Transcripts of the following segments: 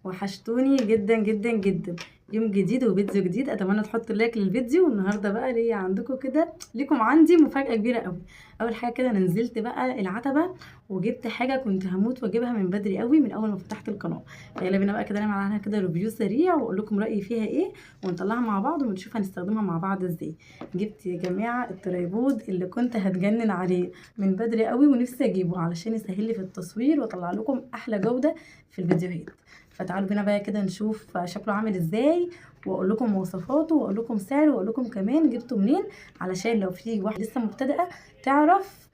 وحشتوني جدا جدا جدا. يوم جديد وفيديو جديد، اتمنى تحطوا like للفيديو. والنهارده بقى ليا عندكم كده، ليكم عندي مفاجاة كبيرة قوي. اول حاجة كده، انا نزلت بقى العتبة وجبت حاجة كنت هموت واجيبها من بدري قوي، من اول ما فتحت القناة. فيلا بينا بقى كده نعمل عنها كده review سريع واقول لكم رايي فيها ايه، ونطلعها مع بعض ونشوف هنستخدمها مع بعض ازاي. جبت يا جماعة ال tripod اللي كنت هتجنن عليه من بدري قوي ونفسي اجيبه علشان يسهل لي في التصوير واطلع لكم احلى جوده في الفيديوهات. فتعالوا بينا بقى كده نشوف شكله عامل ازاي، واقول لكم مواصفاته، واقول لكم سعره، واقول لكم كمان جبته منين، علشان لو في واحدة لسه مبتدئة تعرف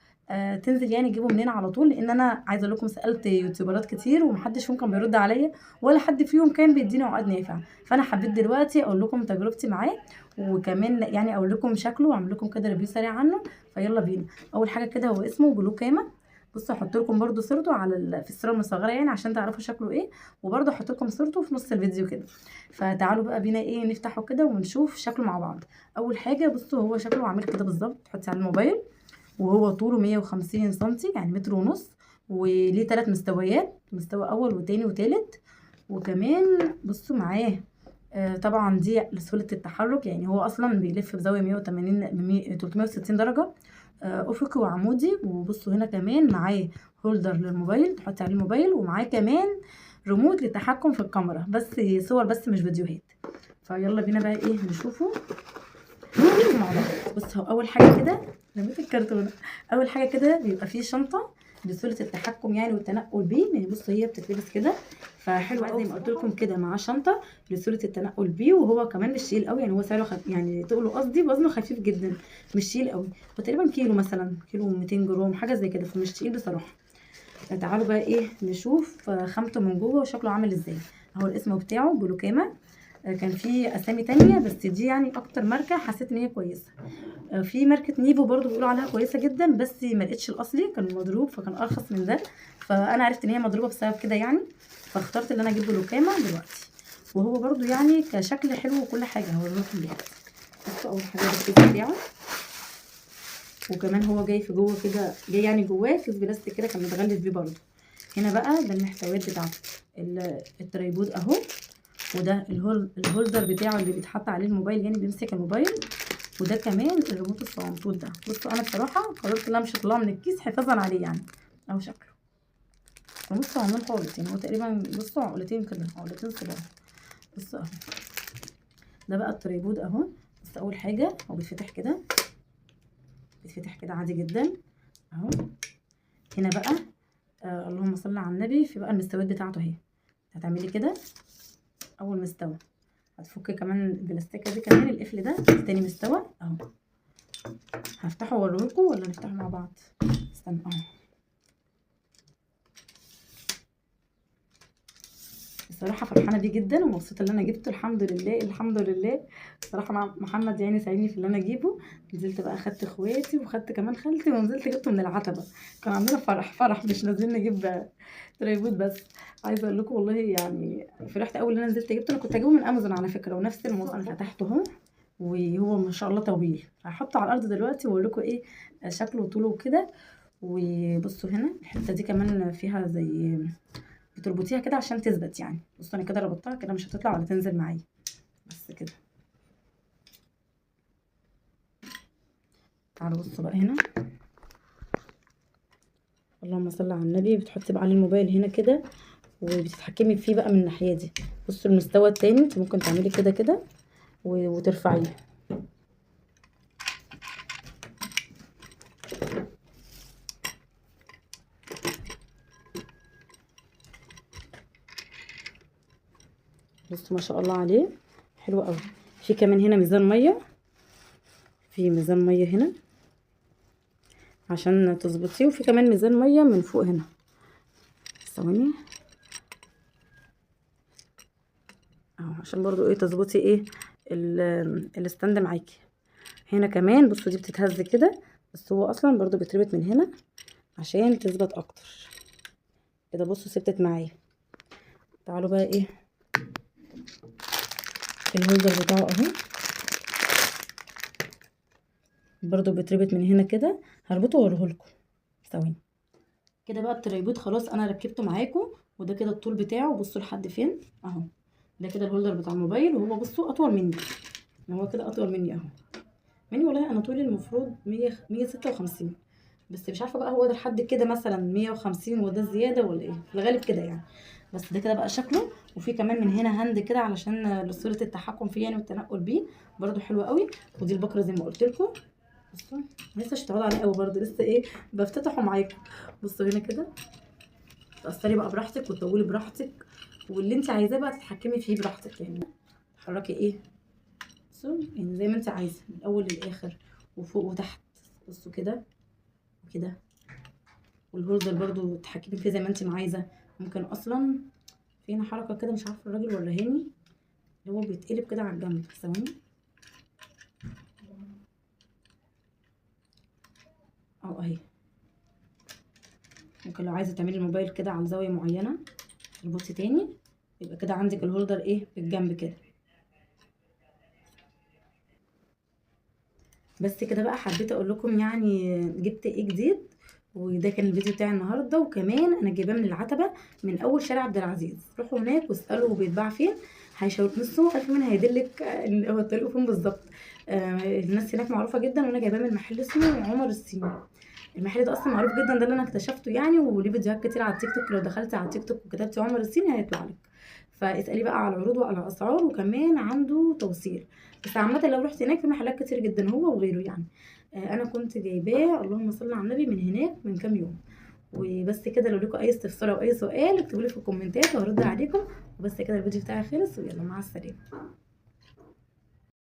تنزل يعني تجيبه منين على طول. لان انا عايزه اقول لكم سالت يوتيوبرات كتير ومحدش فيهم كان بيرد عليا، ولا حد فيهم كان بيديني عقد نافع. فانا حبيت دلوقتي اقول لكم تجربتي معاه، وكمان يعني اقول لكم شكله واعمل لكم كده review سريع عنه. فيلا بينا. اول حاجة كده هو اسمه بلوكاما. بصوا هحط لكم برده صورته على في الصورة المصغرة يعني عشان تعرفوا شكله ايه، وبرده هحط لكم صورته في نص الفيديو كده. فتعالوا بقى بينا ايه نفتحه كده ونشوف شكله مع بعض. اول حاجة بصوا هو شكله عامل كده بالظبط، تحطي على الموبايل، وهو طوله 150 سنتي يعني متر ونص، وليه 3 مستويات، مستوى اول وتاني وتالت. وكمان بصوا معاه طبعا دي لسهوله التحرك، يعني هو اصلا بيلف بزاوية 180 360 درجه، افقي وعمودي. وبصوا هنا كمان معاه holder للموبايل تحطي عليه الموبايل، ومعاه كمان ريموت للتحكم في الكاميرا، بس صور بس مش فيديوهات. فيلا بينا بقى ايه نشوفه مع بعض. بصوا هو اول حاجة كده رميت الكرتونه. اول حاجة كده بيبقى فيه شنطه لسهوله التحكم يعني والتنقل بيه، يعني بصوا هي بتتلبس كده، فحلو زي ما قلت لكم كده، مع شنطه لسهوله التنقل بيه. وهو كمان مش تقيل قوي، يعني هو سعره يعني تقله قصدي وزنه خفيف جدا، مش تقيل قوي، وتقريبا كيلو مثلا، كيلو 200 جرام حاجة زي كده، فمش تقيل بصراحة. تعالوا بقى ايه نشوف خامته من جوه وشكله عامل ازاي. اهو الاسم بتاعه بلوكاما. كان في اسامي تانية بس دي يعني اكتر ماركة حسيت ان هي كويسة. في ماركة نيفو برضو بيقولوا عليها كويسة جدا، بس ما لقيتش الاصلي، كان مضروب فكان ارخص من ده، فانا عرفت ان هي مضروبة بسبب كده يعني، فاخترت ان انا اجيب بلوكاما دلوقتي. وهو برضو يعني كشكل حلو وكل حاجة، هوريكم بيها. بصوا اول حاجة الكيس بتاعه، وكمان هو جاي في جوه كده، جاي يعني جواه كيس بلاستيك كده كان متغلف بيه برضو. هنا بقى ده المحتويات بتاعته، ال tripod اهو، وده ال holder بتاعه اللي بيتحط عليه الموبايل، يعني بيمسك الموبايل، وده كمان الريموت الصغنطوط ده. بصوا انا بصراحة قررت ان انا مش هطلعه من الكيس حفاظا عليه يعني. اهو شكله ريموت صغنون خالص، يعني هو تقريبا بصوا عقلتين كده، عقلتين صغار. بصوا اهو ده بقى ال tripod اهو. بس اول حاجة هو بيتفتح كده، بيتفتح كده عادي جدا اهو. هنا بقى اللهم صل على النبي، في بقى المستويات بتاعته اهي. هتعملي كده اول مستوى، هتفكي كمان البلاستيكه دي كمان القفل ده تاني مستوى اهو. هفتحه واوريهولكم ولا نفتحه مع بعض؟ استنى اهو. بصراحة فرحانة بيه جدا ومبسوطة ان انا جبته، الحمد لله الحمد لله. بصراحة مع محمد يعني ساعدني في اللي انا اجيبه. نزلت بقى خدت اخواتي وخدت كمان خالتي ونزلت جبته من العتبة، كان عندنا فرح فرح، مش نازلين نجيب tripod بس. عايزه اقول لكم والله يعني فرحت اول ان انا نزلت جبته. انا كنت اجيبه من امازون على فكرة، ونفس الموضوع. انا فتحته اهو وهو ما شاء الله طويل. هحطه على الارض دلوقتي واقول لكم ايه شكله وطوله وكده. وبصوا هنا الحتة دي كمان فيها زي بتربطيها كده عشان تثبت يعني. بصوا انا كده ربطتها كده، مش هتطلع ولا تنزل معايا، بس كده. تعالوا بصوا بقى هنا، اللهم صل على النبي. بتحطي بقى عليه الموبايل هنا كده وبتتحكمي فيه بقى من الناحية دي. بصوا المستوى التاني انت ممكن تعملي كده كده وترفعيه. بصوا ما شاء الله عليه، حلو قوي. في كمان هنا ميزان مية، في ميزان مية هنا عشان تظبطيه، وفي كمان ميزان مية من فوق هنا. ثواني اهو، عشان برضو ايه تظبطي ايه ال stand معاكي. هنا كمان بصوا دي بتتهز كده، بس هو اصلا برضو بيتربط من هنا عشان تثبت اكتر كده. بصوا ثبتت معايا. تعالوا بقى ايه ال holder بتاعه اهو، برضو بيتربط من هنا كده. هربطه واوريهولكم ثواني كده. بقى ال tripod خلاص انا ركبته معاكم. وده كده الطول بتاعه، بصوا لحد فين اهو. ده كده ال holder بتاع الموبايل، وهو بصوا اطول مني، هو كده اطول مني اهو. مني والله انا طولي المفروض 156، بس مش عارفه بقى هو ده لحد كده مثلا 150 وده زيادة ولا ايه، في الغالب كده يعني. بس ده كده بقى شكله. وفي كمان من هنا hand كده علشان لسهوله التحكم فيه يعني والتنقل بيه، برده حلو قوي. ودي البكرة زي ما قلت لكم. بصوا لسه مش متعوده عليه قوي برده، لسه ايه بفتتحه معاكم. بصوا هنا كده تقصري بقى براحتك وتطولي براحتك، واللي انت عايزاه بقى تتحكمي فيه براحتك يعني، تحركي ايه بصوا يعني زي ما انت عايزه من الاول للاخر، وفوق وتحت. بصوا كده وكده. وال holder برضو تتحكمي فيه زي ما انت ما عايزه. ممكن اصلا في هنا حركة كده مش عارفه الراجل وريهاني، اللي هو بيتقلب كده على الجنب. ثواني اهي. ممكن لو عايزه تعملي الموبايل كده على زاوية معينة تربطي تاني، يبقى كده عندك ال holder ايه بالجنب كده. بس كده بقى حبيت اقول لكم يعني جبت ايه جديد، وده كان الفيديو بتاعي النهارده. وكمان انا جايباه من العتبة من اول شارع عبد العزيز، روحوا هناك واسالوا بيتباع فين، هيشاور نصه الف مين هيدلك هو الطريق فين بالظبط. الناس هناك معروفة جدا، وانا جايباه من محل اسمه عمر الصيني. المحل ده اصلا معروف جدا، ده اللي انا اكتشفته يعني، وليه فيديوهات كتير على التيك توك. لو دخلتي على التيك توك وكتبتي عمر الصيني هيطلع لك. فاسالي بقى على العروض وعلى الاسعار، وكمان عنده توصيل. بس عامة لو رحت هناك في محلات كتير جدا هو وغيره يعني. انا كنت جايباه اللهم صل على النبي من هناك من كام يوم. وبس كده، لو لكم اي استفسار او اي سؤال اكتبوا لي في الكومنتات وهرد عليكم. وبس كده الفيديو بتاعي خلص، ويلا مع السلامة.